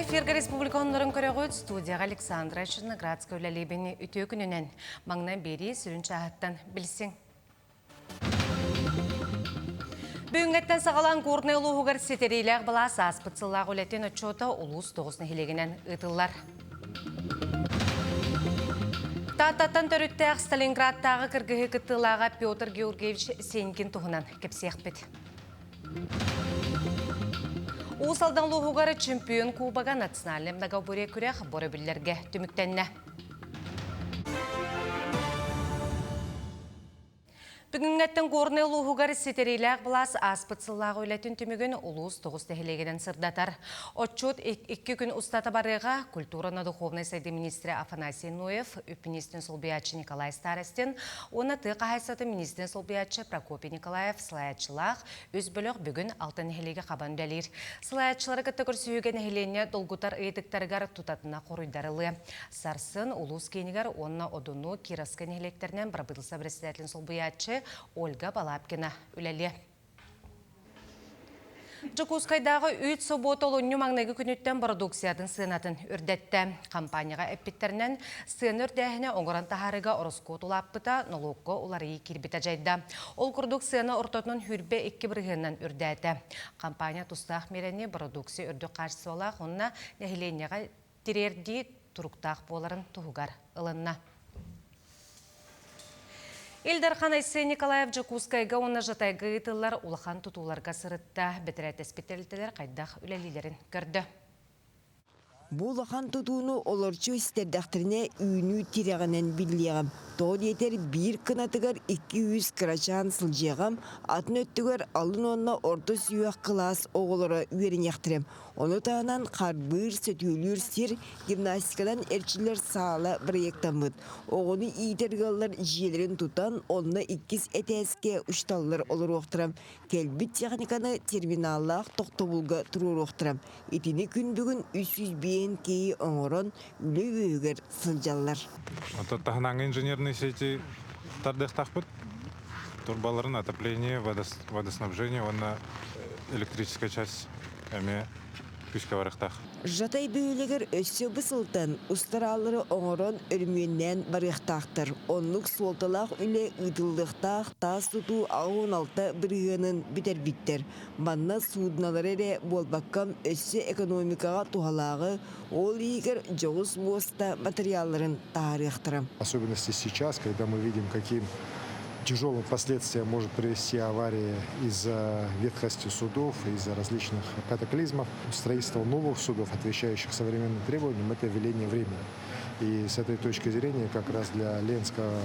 Эфиргэ республика оннорун көрөҕүт студияҕа Александра Черноградская үлэлиибин үтүө күнүнэн маҥнай биэрии сүрүн чааһыттан билсиҥ. Бүгүҥҥэттэн саҕалаан Горнай улууһугар ситэриилээх былаас ааспыт сыллаах үлэтин отчуота улуус тоҕус нэһилиэгинэн ыытыллар. Тааттаттан төрүттээх Сталинградтааҕы кыргыһыы кыттыылааҕа Петр Георгиевич Сенькин туһунан кэпсиэхпит. Уус Алдан улууһугар чемпион кубога национальнай многоборье күрэх боробүллэргэ түмүктэннэ. Бүгүҥҥэттэн Горнай улууһугар ситэриилээх былаас ааспыт сыллааҕы үлэтин түмүгүн улуус тоҕус нэһилиэгинэн сырдатар. Отчуот икки күн устата барыаҕа культурано-духовнай сайдыы министрэ Афанасий Ноев, үп министрин солбуйааччы Николай Старостин уонна тыа хаһаайыстыбатын министрин солбуйааччы Прокопий Николаев салайааччылаах үс бөлөх бүгүн алта нэһилиэги хабан үлэлиир. Салайааччылары кытта көрсүһүүгэ нэһилиэнньэ долгутар ыйытыктарыгар тутатына хоруйдарылыа. Сарсын улуус киинигэр уонна Одуну, Кировскай нэһилиэктэринэн бырабыыталыстыба председателин солбуйааччы Ольга Балабкина үлэлиэ. Дьокуускайдааҕы үүт собуота олунньу маҥнайгы күнүттэн бородууксуйатын сыанатын үрдэттэ. Компанияҕа эппиттэринэн, сыана үрдээһинэ оҥорон таһаарыыга ороскуот улааппыта, нолуокка уларыйыы киирбитэ дьайда. Ол курдук сыана ортотунан 22 бырыһыанынан үрдээтэ. Компания тустаах миэрэни бородууксуйа үрдүк хаачыстыбалаах уонна нэһилиэнньэҕэ тириэрдии туруктаах буоларын туһугар ылынна. Ил Дархан Айсен Николаев Дьокуускайга уонна Жатайга ыытыллар улахан тутууларга сырытта, бэтэрээттэспит тэрилтэлэр хайдах үлэлиилэрин көрдө. Бу улахан тутууну олорчу истэрдэхтэринэ үүнүү тирэҕинэн биллиэҕим. Тоҕо диэтэр биир кынатыгар 200 кырачаан сылдьыаҕым, атын өттүгэр алын уонна орто сүһүөх кылаас оҕолоро үөрэниэхтэрэ. Ону таһынан харбыыр, сөтүөлүүр сир, гимнастиканан эрчиллэр саала бырайыактаммыт. Оҕону иитэр ыаллар дьиэлэрин тутан, онно иккис этээскэ учууталлар олоруохтара. Кэлбит техниканы терминаллаах тохтобулга туруоруохтара. Итини күн бүгүн 305 киһи оҥорон, үлэ үөһүгэр сылдьаллар. Оттон таһынааҥҥы инженерные сети тардыахтаахпыт. Турбаларын отопление, водоснабжение уонна электрическая часть эмиэ күүскэ барыахтаах. Жатай бөһүөлэгэр өссө бу сылтан устарааллары оҥорон өрөмүөннээн барыахтаахтар. Оннук суолталаах үлэ ыытыллыахтаах таас тутуу 86 бырыһыанын бүтэрбиттэр. Манна суудуналары эрэ буолбакка, өссө экономикаҕа туһалааҕы, ол иһигэр дьоҕус муоста матырыйаалларын таһаарыахтара. Особенности сейчас, когда мы видим, каким тяжелым последствиям может привести авария из-за ветхости судов, из-за различных катаклизмов. Строительство новых судов, отвечающих современным требованиям, это веление времени. И с этой точки зрения как раз для Ленского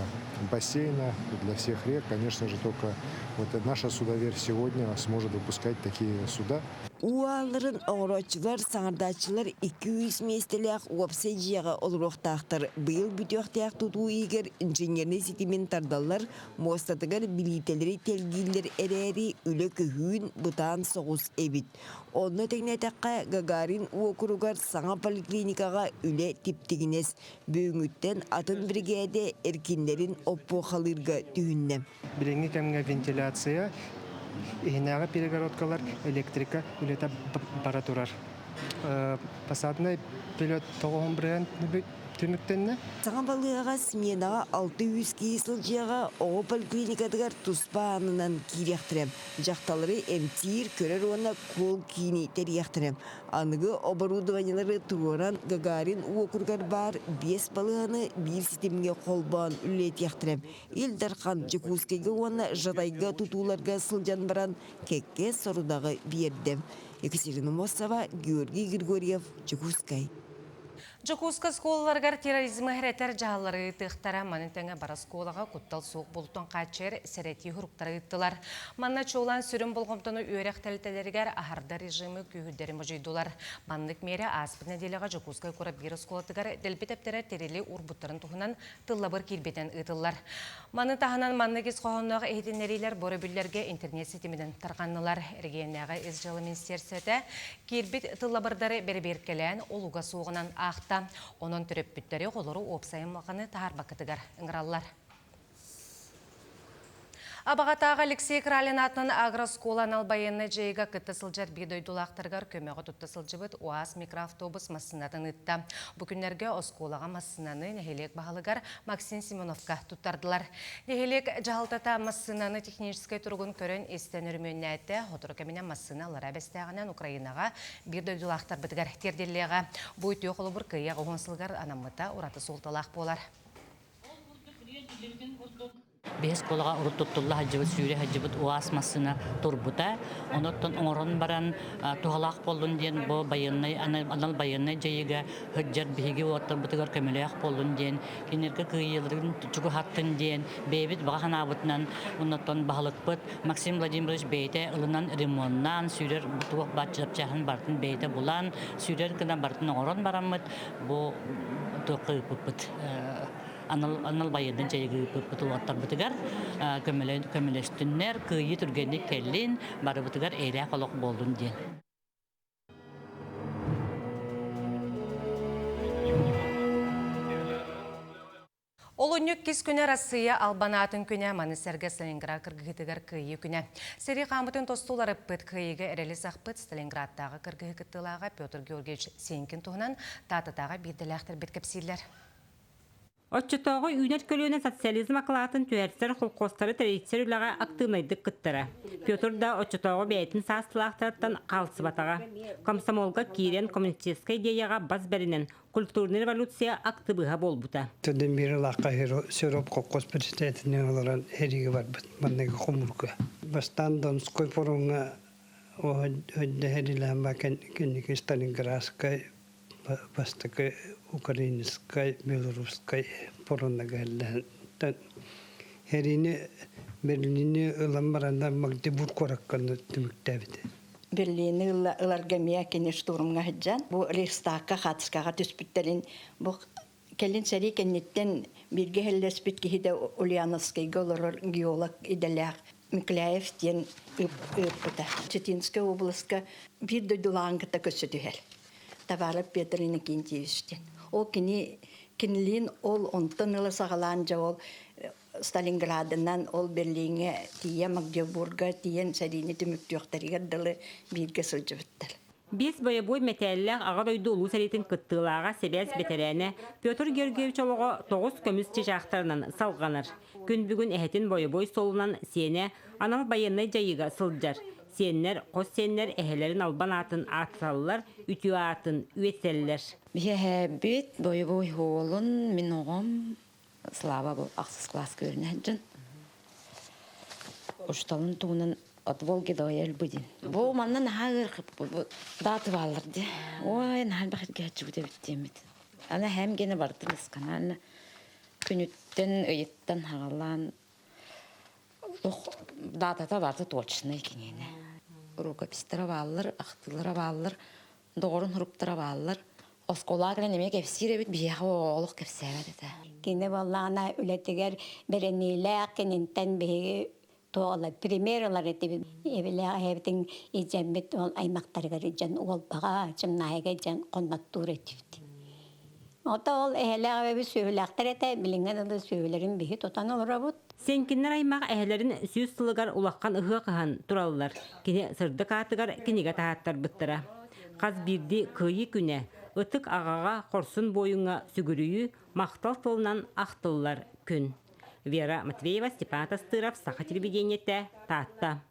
бассейна, для всех рек, конечно же, только вот наша судоверфь сегодня сможет выпускать такие суда. Уу аалларын оҥорооччулар, саҥардааччылар 200 миэстэлээх уопсай дьиэҕэ олоруохтаахтар. Быйыл бүтүөхтээх тутуу иһигэр инженернэй ситимин тардаллар, муостатыгар билиитэлэри тэлгииллэр эрээри, үлэ көһүүн, бытаан соҕус эбит. Онно тэҥнээтэххэ, Гагарин уокуругар саҥа поликлиникаҕа үлэ типтигинэс. Бүгүҥҥүттэн атын биригээдэ эркиннэрин оппуохалыырга түһүннэ. Билиҥҥи кэмҥэ вентиляция, иһинээҕи перегородкалар, электрика үлэтэ бара турар. Посадной период тоҕуһун бырыһыан түмүктэннэ. Саҥа балыыһаҕа сменаҕа 600 киһи сылдьыаҕа, оҕо поликлиникатыгар туспа аанынан киириэхтэрэ. Дьахталлары эмтиир, көрөр уонна кол-киини тэрийиэхтэрэ. Аныгы оборудованиелары туруоран Гагарин уокуругар баар биэс балыыһаны биир ситимҥэ холбоон үлэлэтиэхтэрэ. Ил Дархан Дьокуускайга уонна Жатайга тутууларга сылдьан баран кэккэ сорудаҕы биэрдэ. Екатерина Мосова, Георгий Григорьев, Дьокуускай. Дьокуускай оскуолаларыгар терроризмы эрэтэр дьаһаллары ыытыахтара. Маны тэҥэ бары оскуолаҕа куттал суох буолтун хааччыйар сэрэтии суруктары ыыттылар. Манна чуолаан сүрүн болҕомтону үөрэх тэрилтэлэригэр аһардар режими күүһүрдэри модьуйдулар. Маннык миэрэ ааспыт нэдиэлэҕэ Дьокуускай куорат биир оскуолатыгар дэлби тэптэрэр тэрили уурбуттарын туһунан тыллабыр киирбитинэн ыытыллар. Маны таһынан маннык ис хоһоонноох иһитиннэриилэр бу өрөбүллэргэ интернет ситиминэн тарҕаннылар. Эрэгийиэннээҕи Ис дьыала министиэристибэтэ киирбит тыллабырдары бэрэбиэркэлээн олуга суоҕунан аахта. Онон төрөппүттэри оҕолору уопсай ыммаҕаны таһаарбаккытыгар ыҥыраллар. Абаҕатааҕы Алексей Кралин аатынан агрооскуола анал байыаннай дьайыыга кытта сылдьар биир дойдулаахтарыгар көмөҕө тутта сылдьыбыт УАЗ микроавтобус массыынатын ыытта. Бу күннэргэ оскуолаҕа массыынаны нэһилиэк баһылыгар Максим Семеновка туттардылар. Нэһилиэк дьаһалтата массыынаны техническэй туругун көрөн-истэн өрөмүөннээтэ. Сотору кэминэн массыына аллараа Бэстээҕинэн Украинаҕа биир дойдулаахтарбытыгар тиэрдиллиэҕэ. Бу үтүө холобур кыайыы 80 сылыгар анаммыта ураты суолталаах буолар. Биһи оскуолаҕа урут туттулла сылдьыбыт, сүүрэ сылдьыбыт УАЗ массыына турбута. Онуттан оҥорон баран туһалаах буоллун диэн бу байыаннай анал байыаннай дьайыыга сылдьар биһиги уолаттарбытыгар көмөлөөх буоллун диэн, кинилэргэ кыайыыларын чугаһаттын диэн бэйэбит баҕа санаабытынан оннуттан баһылыкпыт Максим Владимирович бэйэтэ ылынан ремоннаан, сүүрэр туох баар чапчааһын барытын бэйэтэ булан, сүүрэр гына барытын оҥорон бараммыт бу туохха ыыппыппыт анал анал байыаннай дьайыыга ыыппыппыт уолаттарбытыгар көмөлөстүннэр, кыайыы түргэнник кэллин, барыбытыгар эйэлээх олох буоллун диэн. Олунньу иккис күнэ Россия албан аатын күнэ, маны сэргэ Сталинград кыргыһыытыгар Кыайыы күнэ. Сэрии хаамытын тосту уларыппыт, Кыайыыга эрэли сахпыт Сталинградтааҕы кыргыһыы кыттыылааҕа Петр Георгиевич Сенькин туһунан Таататааҕы биирдэлээхтэрбит кэпсииллэр. Оччотооҕу үүнэр көлүөнэ социализм акылаатын түһэрсэр холкуостары тэрийсэр үлэҕэ актыыбынайдык кыттара. Петр да оччотооҕу бэйэтин саастыылаахтарыттан хаалсыбатаҕа. Комсомолга киирэн коммунистическай идеяҕа бас бэринэн культурнай революция актыбыыһа буолбута. Төрдүн биир ылаахха Сироп колхоз председателинэн олорон эриигэ барбыт манныгы хомуурга. Бастаан Донской фроҥҥа өйдөһөрилээн кэнники Сталинградскай бастакы украинскай, белорусскай фронна кэллэһэн Эриини Берлини ылан бараннар Магдебург куоракка түмүктээбит. Берлини ыларга эмиэ кини штурмҥа сылдьан бу Рейхстагка хаатыскаҕа түспүттэрин бу кэлин сэрии кэнниттэн бииргэ иһэллэспит киһи да Ульяновскайга олорор геолог идэлээх Микляев диэн ыыппыта. Читинскэй областка биир дойдулааҕын кытта көрсө түһэр. Товаров Петр Иннокентьевич диэн. Ол кини кинилиин ол онтон ыла саҕалаан дьэ ол Сталинградынан ол Берлиҥҥэ тиийэ Магдебурга тиийэн сэриини түмүктүөхтэригэр дылы бииргэ сылдьыбыттар. Биэс бойобуой мэтээллээх Аҕа дойду Улуу сэриитин кыттыылааҕа сибээс бэтэрээнэ Петр Георгиевич олоҕо тоҕус көмүс чычаахтарынан салҕанар. Күн бүгүн эһэтин бойобуой суолунан сиэнэ анал байыаннай дьайыыга сылдьар. Сиэннэр, хос сиэннэр эһэлэрин албан аатын ааттаталлар, үтүө аатын үөтэллэр. Биһи эһээбит бойобуой уолун мин оҕом Слава бу ахсыс класска үөрэнэ сылдьан. Учууталын туһунан от Волги до Эльбы диэн. Бу манна наһаа ыарахып дааты бааллар дии. Ой, наһаа элбэх эргээччибит эбит диэммит. Аны эһээм гиэнэ бардын ысканаан күнүттэн, ыйыттан хагалаан даатата барыта точнай киниэнэ. Рукопистара бааллар, ахтыылара бааллар, доҕорун суруктара бааллар. Оскуолаҕа кэлэн эмиэ кэпсиир эбит, биһиэхэ олох кэпсээбэт этэ. Кини буоллаҕына үлэтигэр бэриниилээх кининтэн биһиги туох ылар, пример ылар этибит. Эбилээх эһэбитин илдьэммит ол аймахтарыгар илдьэн Уолбаҕа, Чымнаайыга илдьэн хонноттуур этибит. Ото ол эһэлээх эбэбит сүөһүлээхтэр этэ, билиҥҥэ дылы сүөһүлэрин биһи тутан олоробут. Сенкиннэр аймах эһэлэрин сүүс сылыгар улахан ыһыах ыһан тураллар. Кини сырдык аатыгар кинигэ таһааттарбыттара. Хас биирдии Кыайыы күнэ ытык аҕаҕа, хорсун буойуҥҥа сүгүрүйүү, махтал тылынан ахтыллар күн. Вера Матвеева, Степан Тастыров, Саха телевидениетэ, Таатта.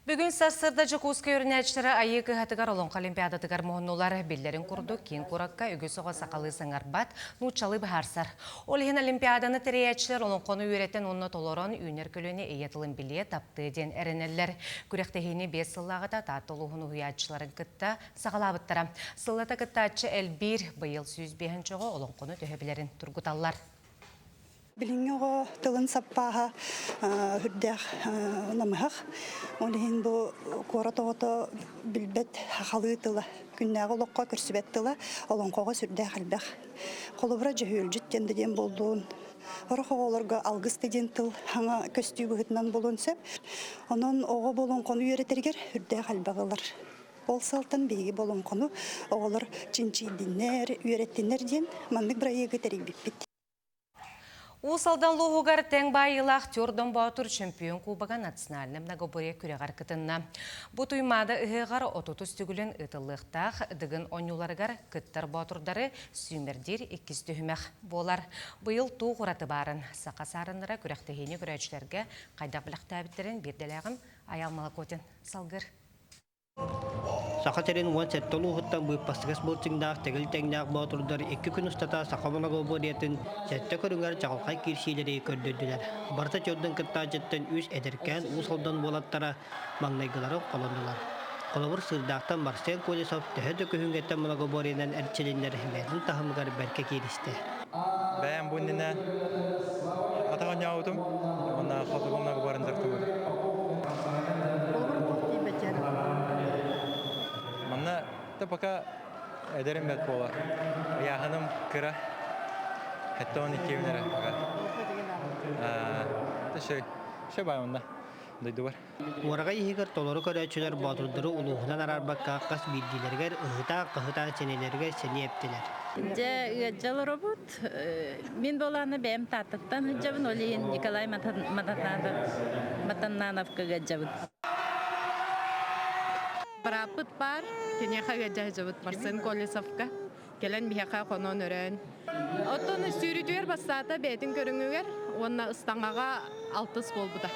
Бүгүн сарсыарда Дьокуускай үөрэнээччилэрэ Айыы кыһатыгар Олоҥхо Олимпиадатыгар муһуннулар. Биллэрин курдук, киин куоракка үгүс оҕо сахалыы саҥарбат, нууччалыы быһаарсар. Ол иһин Олимпиаданы тэрийээччилэр олоҥхону үөрэтэн уонна толорон үүнэр көлүөнэ ийэ тылын билиэ, таптыа диэн эрэнэллэр. Күрэхтэһиини биэс сыллааҕыта Таатта улууһун уһуйааччыларын кытта саҕалаабыттара. Сыллата кыттааччы элбиир, быйыл 105 оҕо олоҥхону төһө билэрин тургуталлар. Билиҥҥи оҕо тылын саппааһа үрдээх намыһах. Ол иһин бу куорат оҕото билбэт сахалыы тыла, күннээҕи олоххо көрсүбэт тыла олоҥхоҕо сүрдээх элбэх. Холобура, дьөһүөлдьүт диэн да диэн буоллун, сорох оҕолорго алгыс да диэн тыл саҥа көстүү быһыытынан буолуон сөп. Онон оҕо бу олоҥхону үөрэтэригэр үрдээх элбэх ылар. Ол сылтан биһиги бу олоҥхону оҕолор чинчийдиннэр, үөрэттиннэр диэн маннык бырайыагы тэрийбиппит. Уус Алдан улууһугар тэҥ баайыылаах Тёрдон Боотур чөмпүйүөн кубога национальнай многоборье күрэҕэр кытынна. Бу Туймаада ыһыаҕар отутус төгүлүн ыытыллыахтаах Дыгын оонньууларыгар кыттар боотурдары сүүмэрдиир иккис түһүмэх буолар. Быйыл туох ураты баарын, саха саарыннара күрэхтэһиини көрөөччүлэргэ хайдах бэлэхтээбиттэрин биирдэлээҕим Айаал Малакотин салгыр. Саха сирин 17 улууһуттан быыппастыгас былчыҥнаах тэгил тэҥнээх боотурдар икки күн устата саха многоборьетын сэттэ көрүҥэр чаҕылхай киирсиилэри көрдөрдүлэр. Барыта чордун кыттааччыттан үс эдэркээн Уус Алдан уолаттара маҥнайгыларын холоннулар. Холобур, Сыырдаахтан Марсен Колесов төһө да күһүҥҥэттэн многоборьенан эрчилиннэр бэйэтин таһымыгар бэркэ кииристэ. Бэйэм бу иннинэ атах оонньообутум уонна хотугу многоборьен дьарыктаммытым. Манна да пока эдэрим бэрт буолар. Ыйааһыным кыра. 72 эрэ пока. Все бай онно дойдубар. Уораҕай иһигэр толору көрөөччүлэр боотурдары улууһунан араарбакка хас биирдиилэригэр ыһытаах-хаһытаах сэнэлэригэр сэниэ эптилэр. Дьэ, ыалдьа олоробут. Мин буолааны бэйэм Тааттаттан сылдьабын, ол иһин Николай Матаннановка ыалдьабын. Бырааппыт баар, киниэхэ ыалдьа сылдьабыт Марсен Колесовка. Кэлэн биһиэхэ хонон өрөөн. Оттон сүүрүүтүгэр бастаата бэйэтин көрүҥүгэр уонна ыстаҥаҕа алтыс буолбута.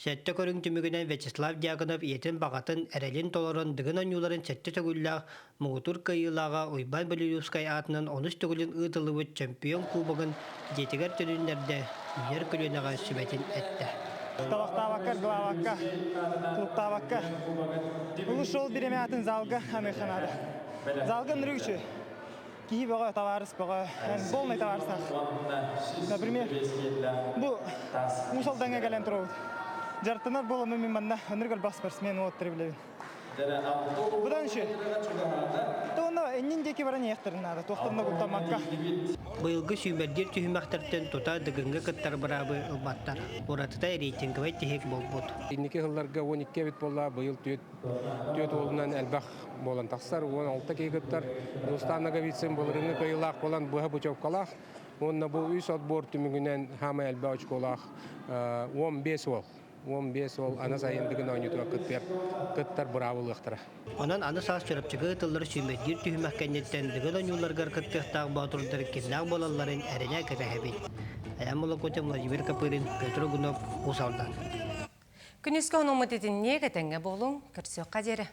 Сэттэ көрүҥ түмүгүнэн Вячеслав Дьяконов ийэтин баҕатын, эрэлин толорон Дыгын оонньууларын сэттэ төгүллээх муҥутуур кыайыылааҕа Уйбаан Белолюбскай аатынан онус төгүлүн ыытыллыбыт чөмпүйүөн кубогын дьиэтигэр төнүннэрдэ, үүнэр көлүөнэҕэ сүбэтин эттэ. Табахтаабакка, аргылаабакка, клубтаабакка улуу бириэмэ атын залга аныахха наада. Залга ынырык үчүгэй. Киһи бөҕө, табаарыс бөҕө, полный табаарыстаах. Например, бу Уус Алдаҥҥа кэлэн туробут. Дьарыктанар буоламмын мин манна ынырык элбэх спортсмен уолаттары билэбин. Будан үчүгэй. Туонна иннин диэки баран иһиэхтэрин наада, туохтан да куттаммакка. Быйылгы сүүмэрдиир түһүмэхтэртэн тута Дыгыҥҥа кыттар быраабы ылбаттар. Уратыта рейтинговай тиһик буолбут. Инники сылларга 12 эбит буолла, быйыл түөрт уолунан элбэх буолан тахсар, 16 киһи кыттар. Дустан Ноговицын былырыҥҥы кыайыылаах буолан быһа путевкалаах. Уонна бу үс отбор түмүгүнэн хаамай элбэх очколаах 15 уол. 15 уол аны сайын Дыгын оонньуутугар кыттыар, кыттар быраабы ылыахтара. Онон аны саас Чурапчыга ыытыллар сүүмэрдиир түһүмэх кэнниттэн Дыгын оонньууларыгар кыттыахтаах боотурдар кимнээх буолалларын эрэнэ кэтэһэбит. Айан Молокотин, Владимир Копырин, Петр Угунов, Уус Алдан. Күнүскү хонуммут итинниэ кэтэҥҥэ буолуҥ, көрсүөххэ диэри.